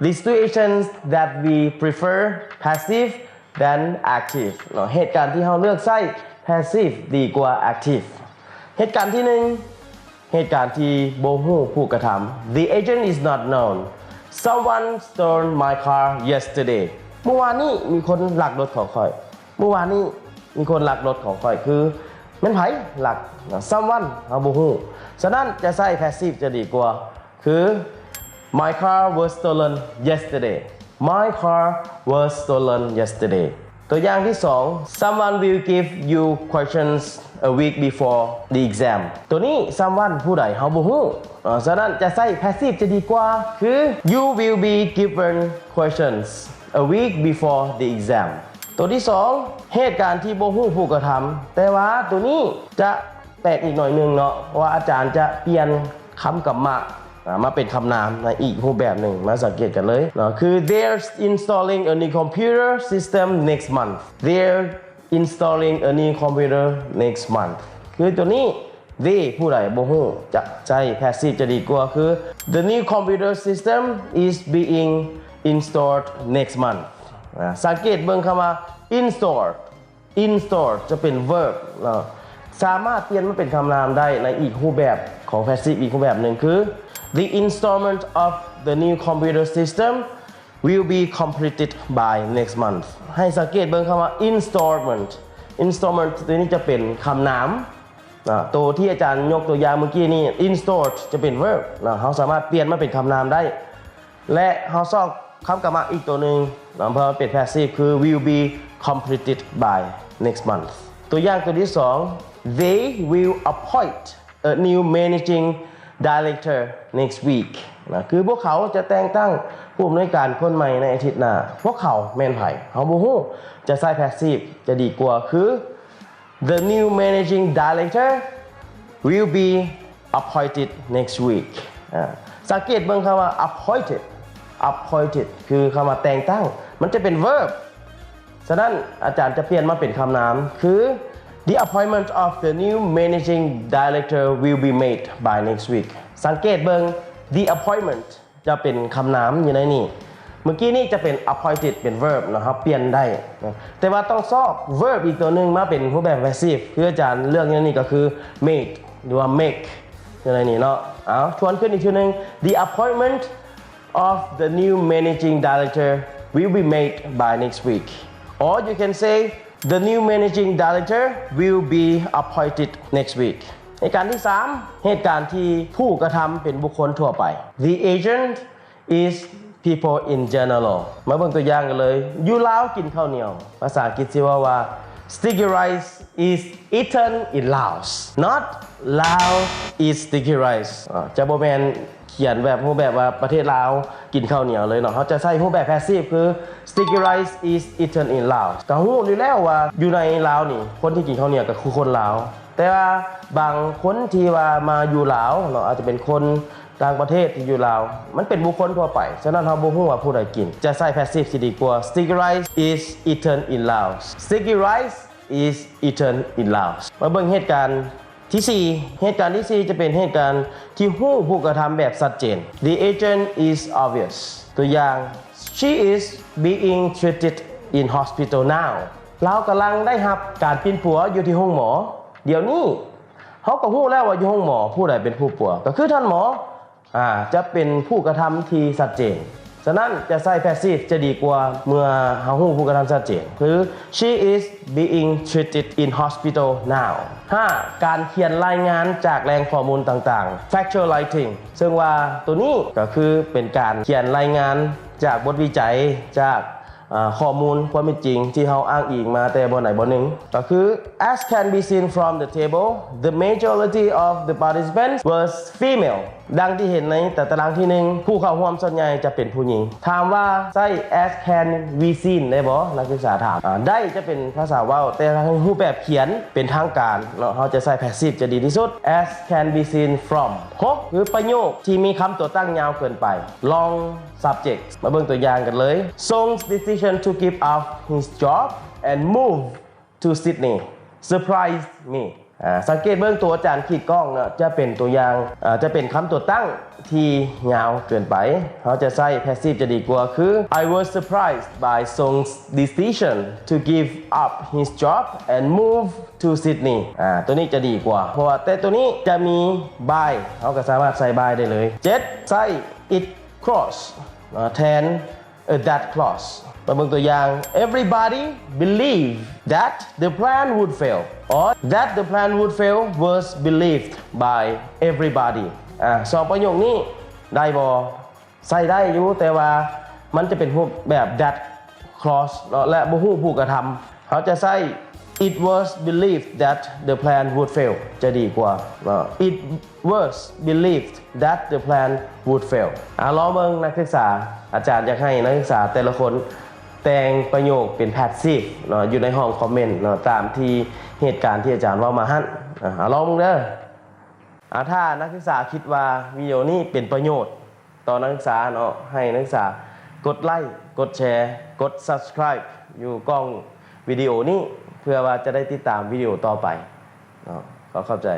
The situations that we prefer passive than active ເນາະ ເຫດການທີ່ເຮົາເລືອກໃຊ້ passive ດີກວ່າ active. ເຫດການທີໜຶ່ງ ເຫດການທີ່ບໍ່ຮູ້ຜູ້ກະທຳ. The agent is not known. Someone stole my car yesterday. ມື້ວານນີ້ມີຄົນລັກລົດຂອງຂ້ອຍ. ມື້ວານນີ້ມີຄົນລັກລົດຂອງຂ້ອຍ. ຄືແມ່ນໃຜລັກ? Someone ເຮົາບໍ່ຮູ້. ສະນັ້ນຈະໃຊ້ passive ຈະດີກວ່າ. ຄື My car was stolen yesterday. My car was stolen yesterday. ຕົວຢ່າງທີສອງ Someone will give you questions a week before the exam. ຕົວນີ້ someone ຜູ້ໃດ ເຮົາບໍ່ຮູ້. ເອີ ສະນັ້ນຈະໃຊ້ passive ຈະດີກວ່າ. ຄື You will be given questions a week before the exam. ຕົວທີສອງ ເຫດການທີ່ບໍ່ຮູ້ຜູ້ກະທຳ. ແຕ່ວ່າຕົວນີ້ຈະ ແປກອີກໜ້ອຍໜຶ່ງເນາະ ເພາະວ່າອາຈານຈະປ່ຽນຄຳກຳມະ ອາ ມາເປັນຄຳນາມໃນອີກຮູບແບບໜຶ່ງ. ມາສັງເກດກັນເລີຍເນາະ ຄື They're installing a new computer system next month. They're installing a new computer next month. ຄືຕົວນີ້ they ຜູ້ໃດບໍ່ຮູ້ ຈະໃຊ້ passive ຈະດີກວ່າ ຄື The new computer system is being installed next month. ອາ ສັງເກດເບິ່ງຄຳວ່າ install. Install ຈະເປັນ verb ເນາະ ສາມາດປ່ຽນມາເປັນຄຳນາມໄດ້ໃນອີກຮູບແບບຂອງ passive ອີກຮູບແບບໜຶ່ງ ຄື The installment of the new computer system will be completed by next month. ໃຫ້ສັງເກດເບິ່ງຄຳວ່າ installment. Installment ຕົວນີ້ຈະເປັນຄຳນາມ ອາ ໂຕທີ່ອາຈານຍົກຕົວຢ່າງເມື່ອກີ້ນີ້ install ຈະເປັນ verb ເນາະ ເຮົາສາມາດປ່ຽນມາເປັນຄຳນາມໄດ້. ແລະ ເຮົາຊອກຄຳກຳມະອີກຕົວໜຶ່ງເນາະ ເພື່ອເປັນ passive ຄື will be completed by next month. ຕົວຢ່າງຕົວທີສອງ They will appoint a new managing director next week ນະ ຄືພວກເຂົາຈະແຕ່ງຕັ້ງຜູ້ອຳນວຍການຄົນໃໝ່ໃນອາທິດໜ້າ. ພວກເຂົາແມ່ນໃຜ? ເຮົາບໍ່ຮູ້. ຈະໃຊ້ passive ຈະດີກວ່າ ຄື The new managing director will be appointed next week. ອາ ສັງເກດເບິ່ງຄຳວ່າ appointed. Appointed ຄືຄຳວ່າແຕ່ງຕັ້ງ ມັນຈະເປັນ verb. ສະນັ້ນອາຈານຈະປ່ຽນມາເປັນຄຳນາມ ຄື The appointment of the new managing director will be made by next week. ສັງເກດເບິ່ງ the appointment ຈະເປັນຄຳນາມຢູ່ໃນນີ້. ເມື່ອກີ້ນີ້ຈະເປັນ appointed ເປັນ verb ເນາະ ເຮົາປ່ຽນໄດ້. ແຕ່ວ່າຕ້ອງຊອກ verb ອີກຕົວໜຶ່ງມາເປັນຮູບແບບ passive ຄືອາຈານເລືອກຢູ່ໃນນີ້ກໍຄື made ຫຼືວ່າ make ຢູ່ໃນນີ້ເນາະ. ເອົາ ທວນຂຶ້ນອີກເທື່ອໜຶ່ງ The appointment of the new managing director will be made by next week. Or you can say the new managing director will be appointed next week. ເຫດການທີສາມ ເຫດການທີ່ຜູ້ກະທຳເປັນບຸກຄົນທົ່ວໄປ. The agent is people in general. ມາເບິ່ງຕົວຢ່າງກັນເລີຍ. ຢູ່ລາວກິນເຂົ້າໜຽວ. ພາສາອັງກິດຊິເວົ້າວ່າ Sticky rice is eaten in Laos. Not Laos eats sticky rice. ອາ ຈະບໍ່ແມ່ນຂຽນແບບ ຮູບແບບວ່າປະເທດລາວກິນເຂົ້າໜຽວເລີຍເນາະ. ເຮົາຈະໃຊ້ຮູບແບບ passive ຄື Sticky rice is eaten in Laos. ກໍຮູ້ຢູ່ແລ້ວວ່າຢູ່ໃນລາວນີ້ ຄົນທີ່ກິນເຂົ້າໜຽວກໍຄືຄົນລາວ. ແຕ່ວ່າບາງຄົນທີ່ວ່າມາຢູ່ລາວເນາະ ອາດຈະເປັນຄົນຕ່າງປະເທດທີ່ຢູ່ລາວ ມັນເປັນບຸກຄົນທົ່ວໄປ. ສະນັ້ນເຮົາບໍ່ຮູ້ວ່າຜູ້ໃດກິນ. ຈະໃຊ້ passive ຊິດີກວ່າ. Sticky rice is eaten in Laos. Sticky rice is eaten in Laos. ມາເບິ່ງເຫດການທີສີ່. ເຫດການທີສີ່ຈະເປັນເຫດການທີ່ຮູ້ຜູ້ກະທຳແບບຊັດເຈນ. The agent is obvious. ຕົວຢ່າງ She is being treated in hospital now. ລາວກຳລັງໄດ້ຮັບການປິ່ນປົວຢູ່ທີ່ໂຮງໝໍດຽວນີ້. ເຮົາກໍຮູ້ແລ້ວວ່າຢູ່ໂຮງໝໍຜູ້ໃດເປັນຜູ້ປົວ ກໍຄືທ່ານໝໍ ອາ ຈະເປັນຜູ້ກະທຳທີ່ຊັດເຈນ. ສະນັ້ນຈະໃຊ້ passive ຈະດີກວ່າເມື່ອເຮົາຮູ້ຜູ້ກະທຳຊັດເຈນ ຄື She is being treated in hospital now. ຫ້າ ການຂຽນລາຍງານຈາກແຫຼ່ງຂໍ້ມູນຕ່າງໆ factual writing ເຊິ່ງວ່າໂຕນີ້ກໍຄືເປັນການຂຽນລາຍງານຈາກບົດວິໄຈ ຈາກ ອາ ຂໍ້ມູນຄວາມເປັນຈິງທີ່ເຮົາອ້າງອີງມາແຕ່ບ່ອນໃດບ່ອນໜຶ່ງ ກໍຄື As can be seen from the table, the majority of the participants was female. ດັ່ງທີ່ເຫັນໃນຕາຕະລາງທີໜຶ່ງ ຜູ້ເຂົ້າຮ່ວມສ່ວນໃຫຍ່ຈະເປັນຜູ້ຍິງ. ຖາມວ່າໃຊ້ as can be seen ໄດ້ບໍ່? ນັກສຶກສາຖາມ. ອາ ໄດ້ຈະເປັນພາສາເວົ້າ, ແຕ່ຖ້າໃຫ້ຮູບແບບຂຽນເປັນທາງການເນາະ, ເຮົາຈະໃຊ້ passive ຈະດີທີ່ສຸດ. As can be seen from. ຫົກ ຄືປະໂຫຍກທີ່ມີຄຳຕົວຕັ້ງຍາວເກີນໄປ. Long subject. ມາເບິ່ງຕົວຢ່າງກັນເລີຍ. Song's decision to give up his job and move to Sydney surprised me. ອ່າ ສັງເກດເບິ່ງຕົວອາຈານຂີດກ້ອງເນາະ ຈະເປັນຕົວຢ່າງ ເອີ ຈະເປັນຄຳຕົວຕັ້ງທີ່ຍາວເກີນໄປ. ເຮົາຈະໃຊ້ passive ຈະດີກວ່າ ຄື I was surprised by Song's decision to give up his job and move to Sydney. ອ່າ ຕົວນີ້ຈະດີກວ່າ ເພາະວ່າແຕ່ຕົວນີ້ຈະມີ by ເຮົາກໍສາມາດໃສ່ by ໄດ້ເລີຍ. ເຈັດ ໃຊ້ it clause ເນາະ ແທນ that clause. ມາເບິ່ງຕົວຢ່າງ Everybody believed that the plan would fail or that the plan would fail was believed by everybody. ອ່າ ສອງປະໂຫຍກນີ້ໄດ້ບໍ່? ໃຊ້ໄດ້ຢູ່ ແຕ່ວ່າມັນຈະເປັນຮູບແບບ that clause ເນາະ ແລະ ບໍ່ຮູ້ຜູ້ກະທຳ. ເຮົາຈະໃຊ້ It was believed that the plan would fail ຈະດີກວ່າເນາະ It was believed that the plan would fail. ອ່າ ລອງເບິ່ງນັກສຶກສາ ອາຈານຢາກໃຫ້ນັກສຶກສາແຕ່ລະຄົນແຕ່ງປະໂຫຍກເປັນ passive ເນາະ ຢູ່ໃນຫ້ອງຄອມເມັນເນາະ ຕາມທີ່ເຫດການທີ່ອາຈານເວົ້າມາຫັ້ນ. ອ່າ ລອງເບິ່ງເດີ. ອ່າ ຖ້ານັກສຶກສາຄິດວ່າວິດີໂອນີ້ເປັນປະໂຫຍດຕໍ່ນັກສຶກສາເນາະ ໃຫ້ນັກສຶກສາກົດໄລ, ກົດແຊ, ກົດ subscribe ຢູ່ກ້ອງວິດີໂອນີ້ ເພື່ອວ່າຈະໄດ້ຕິດຕາມວິດີໂອຕໍ່ໄປເນາະ. ຂໍຂອບໃຈ.